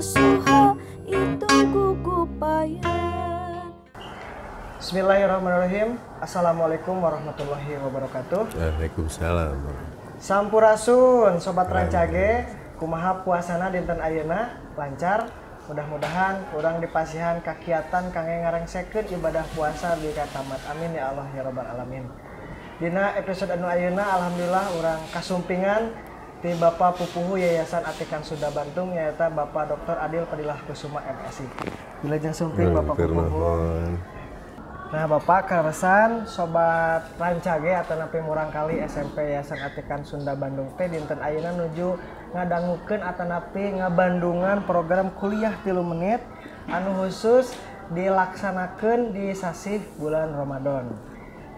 Nasuha itu gugupayan. Bismillahirrahmanirrahim. Assalamualaikum warahmatullahi wabarakatuh. Waalaikumsalam. Sampurasun Sobat Rancage, kumaha puasana dinten ayeuna lancar. Mudah-mudahan urang dipasihan kakiatan kangge ngarengsekeun ibadah puasa dugi ka tamat. Amin ya Allah ya rabbal alamin. Dina episode anu ayeuna alhamdulillah urang kasumpingan ti Bapak Pupuhu Yayasan Atikan Sunda Bandung nyaeta Bapak Dr. Adil Padilah Kusuma MSI. Wilujeng sumping Bapak Pupuhu. Nah Bapak kaleresan Sobat Rancage atanapi murangkali SMP Yayasan Atikan Sunda Bandung teh dinten ayeuna nuju ngadangukeun atanapi ngabandungan program kuliah 3 menit anu khusus dilaksanakeun di sasih bulan Ramadan.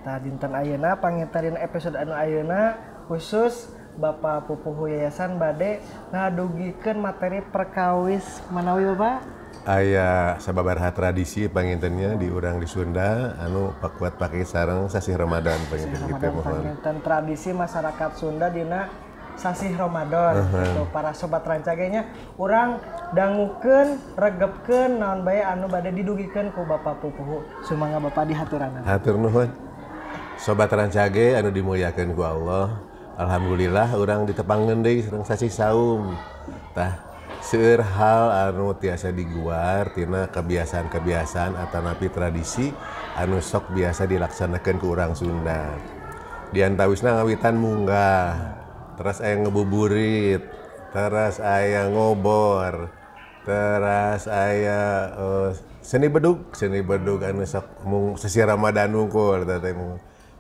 Tah dinten ayeuna panginten episode anu ayeuna khusus Bapak Pupuhu Yayasan bade ngadugikeun materi perkawis manawi Bapak? Aya sababaraha tradisi pangintennya di urang di Sunda anu pakuat pake sareng sasih Ramadan panginten gitu mohon. Panginten tradisi masyarakat Sunda dina sasih Ramadan gitu. Para sobat Rancage nya urang dangukeun regepkeun naon bae anu bade didugikeun ku Bapak Pupuhu. Sumangga Bapak dihaturanan. Hatur nuhun. Sobat Rancage anu dimuliakeun ku Allah. Alhamdulillah urang ditepangeun deui sareng sasih saum. Tah seueur hal anu tiasa diguar tina kebiasaan-kebiasaan atanapi tradisi anu sok biasa dilaksanakeun ku urang Sunda. Di antawisna ngawitan munggah, teras aya ngebuburit, teras aya ngobor, teras aya seni bedug anu sok mung sasih Ramadan wungkul teh.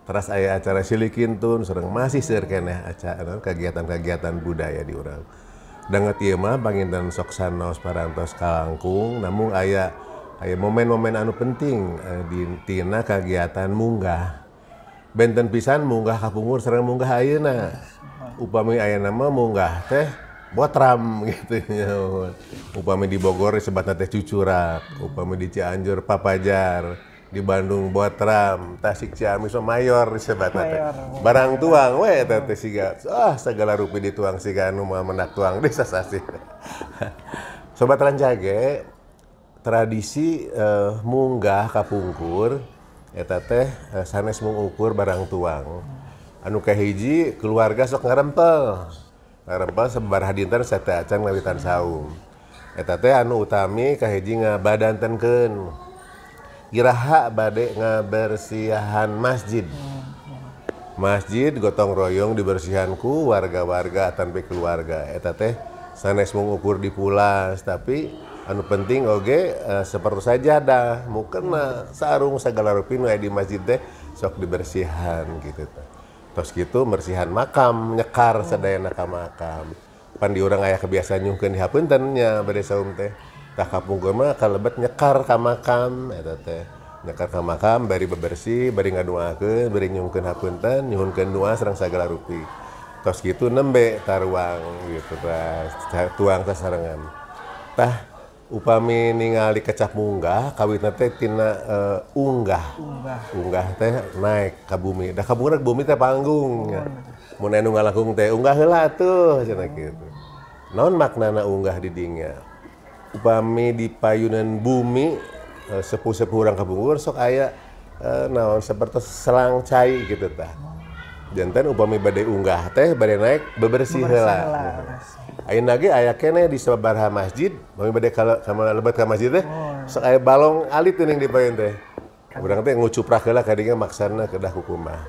Teras aya acara silikintun sareng masih seueur keneh acara kegiatan-kegiatan budaya di urang. Danget ieu mah panginten sok sanos parantos kalangkung namung aya momen-momen anu penting di tina kagiatan munggah. Benten pisan munggah kapungkur sareng munggah ayeuna. Upami ayeuna mah munggah teh botram gitu nya. Upami di Bogor disebutna teh cucurak, upami di Cianjur papajar, di Bandung botram, Tasik Ciamis mayor disebutna teh. Barang tuang we eta teh siga segala rupi dituang siga anu mah mendak tuang di sasasih. Sobat Rancage, tradisi munggah kapungkur eta teh sanes mung ukur barang tuang. Anu kahiji keluarga sok ngarempel. Ngarempel sababaraha dinten sateuacan ngawitan saum. Eta teh anu utami kahiji ngabadantenkeun. Iraha bade ngabersihan masjid. Masjid gotong royong dibersihan ku warga-warga tanpa keluarga. Eta teh sanes mung ukur dipulas tapi anu penting oge seperti sajadah, mukena, sarung segala rupi nu aya di masjid teh sok dibersihan gitu teh. Tos kitu mersihan makam, nyekar sadayana ka makam. Pan di urang aya kebiasaan nyungkeun dihapunten nya bade saum teh. Tah kapungkur mah kalebet nyekar ka makam eta teh. Nyekar ka makam bari bebersih, bari ngadoakeun, bari nyungkeun hapunten, nyuhunkeun doa sareng sagala rupi. Tos kitu nembe taruang gitu tah, tuang sasarengan. Tah upami ningali kecap munggah kawitna teh tina unggah. Unggah teh naik ka bumi. Da kapungkur bumi teh panggung. Mun anu ngalangkung teh unggah heula atuh cenah kitu. Naon maknana unggah di dinya? Upami di payunan bumi sepuh-sepuh urang kapungkur sok aya naon seperti selang cai gitu tah. Janten upami bade unggah teh bade naik bebersih heula. Ayeuna ge aya keneh di sababaraha masjid, upami bade ka lebet ka masjid teh sok aya balong alit teuning di payun teh. Urang teh ngucuprak heula ka dinya maksana kedah kukumaha.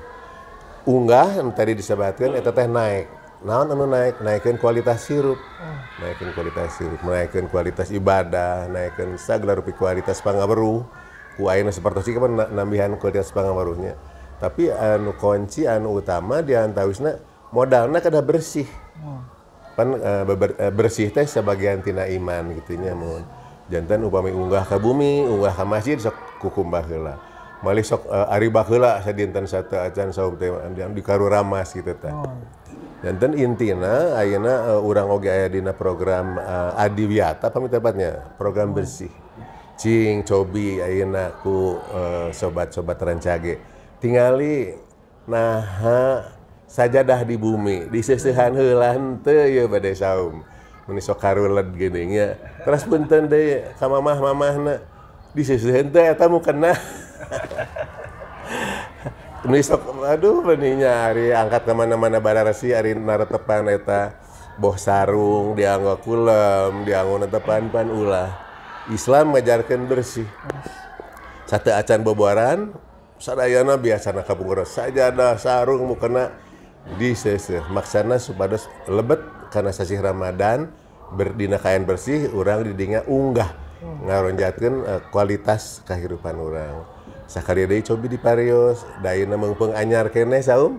Unggah anu tadi disebatkeun eta teh naik. Naon anu naik? Naikeun kualitas hirup. Naikeun kualitas hirup, naikeun kualitas ibadah, naikeun sagala rupi kualitas pangaweruh. Ku ayeuna sapertos ieu kan nambihan kualitas pangaweruhnya. Tapi anu kunci anu utama di antawisna modalna kedah bersih. Pan bersih teh sebagian tina iman gitu nya mun. Janten upami unggah ka bumi, unggah ka masjid sok kukumbah heula. Malih sok ari baheula sadinten sateuacan saum teh di karuramas gitu teh. Janten intina ayeuna urang oge aya dina program Adiwiyata pami tepatnya, program bersih. Cing cobi ayeuna ku sobat-sobat Rancage. Tingali naha sajadah di bumi, diseusehan heula henteu ieu bade saum. Mun sok karuled geuning nya. Terus punten deui ka mamah-mamahna diseuseuheun teh eta mukena. Meni sok aduh beninya ari angkat ka mana-mana bararesi ari naretepan eta boh sarung dianggo kulem dianggo netepan pan ulah. Islam ngajarkeun bersih. Sate acan boboran sadayana biasana kapungkur sajadah sarung mukena diseuseuh maksana supados lebet kana sasih Ramadan berdina kaayaan bersih urang didinya unggah ngaronjatkeun kualitas kahirupan urang. Sakali deui cobi diparios daeuna meungpeung anyar keneh saum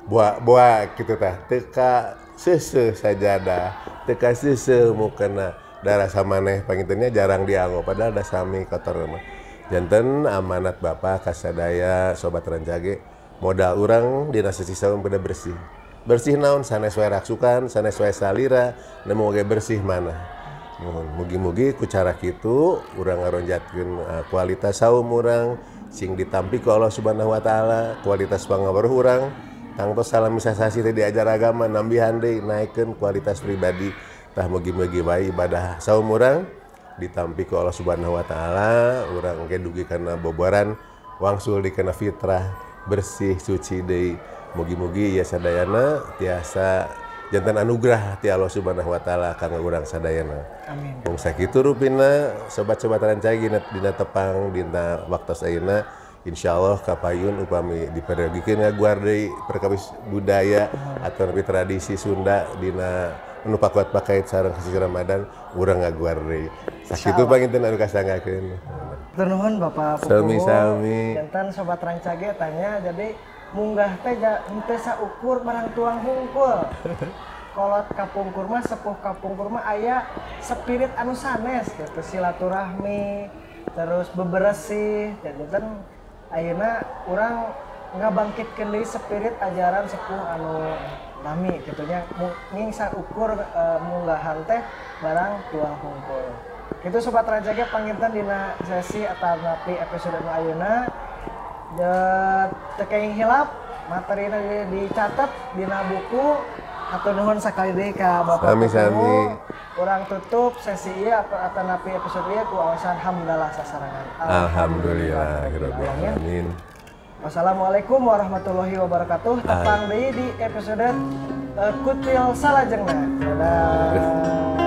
boa-boa kitu tah teu ka seuseuh sajadah teu ka seuseuh mukena darasa maneh pangintennya jarang dianggo padahal da sami kotor mah. Janten amanat Bapak kasadaya sobat Rancage modal urang dina sasih saum pada bersih. Bersih naon sanes wae raksukan sanes wae salira nemu oge bersih mana. Mugi-mugi ku cara kitu urang ngaronjatkeun kualitas saum urang sing ditampi ku Allah Subhanahu wa taala, kualitas pangaweruh urang tangtos salami sasasi teh diajar agama nambihan deui naikeun kualitas pribadi. Tah mugi-mugi wae ibadah saum urang ditampi ku Allah Subhanahu wa taala, urang engke dugi kana boboran wangsul di kana fitrah bersih suci deui. Mugi-mugi ieu sadayana tiasa janten anugerah ti Allah Subhanahu wa taala kanggo urang sadayana. Amin. Mung sakitu rupina sobat-sobat Rancage dina tepang dina waktos ayeuna insyaallah kapayun upami diperagikeun ngaguar deui perkawis budaya atau nepi tradisi Sunda dina anu pakuat pakait sareng sasih Ramadan urang ngaguar deui. Sakitu panginten anu kasanggakeun. Hatur nuhun Bapak Pupuhu. Sami-sami. Janten sobat Rancage tanya jadi munggah teh henteu saukur barang tuang hungkul. Kolot kapungkur mah sepuh kapungkur mah aya spirit anu sanes gitu silaturahmi terus beberesih janten ayeuna urang ngabangkitkeun deui spirit ajaran sepuh anu lami kitu nya ning saukur munggahan teh barang tuang hungkul. Kitu sobat Rancage panginten dina sesi atanapi episode anu ayeuna. Teu kaing hilap materina dicatat dina buku. Hatur nuhun sakali deui ka Bapak. Sami-sami. Urang tutup sesi ieu atanapi episode ieu ku awasan hamdalah sasarangan. Alhamdulillahirabbil alamin. Wassalamualaikum warahmatullahi wabarakatuh. Tepang deui di episode Kutil salajengna. Dadah.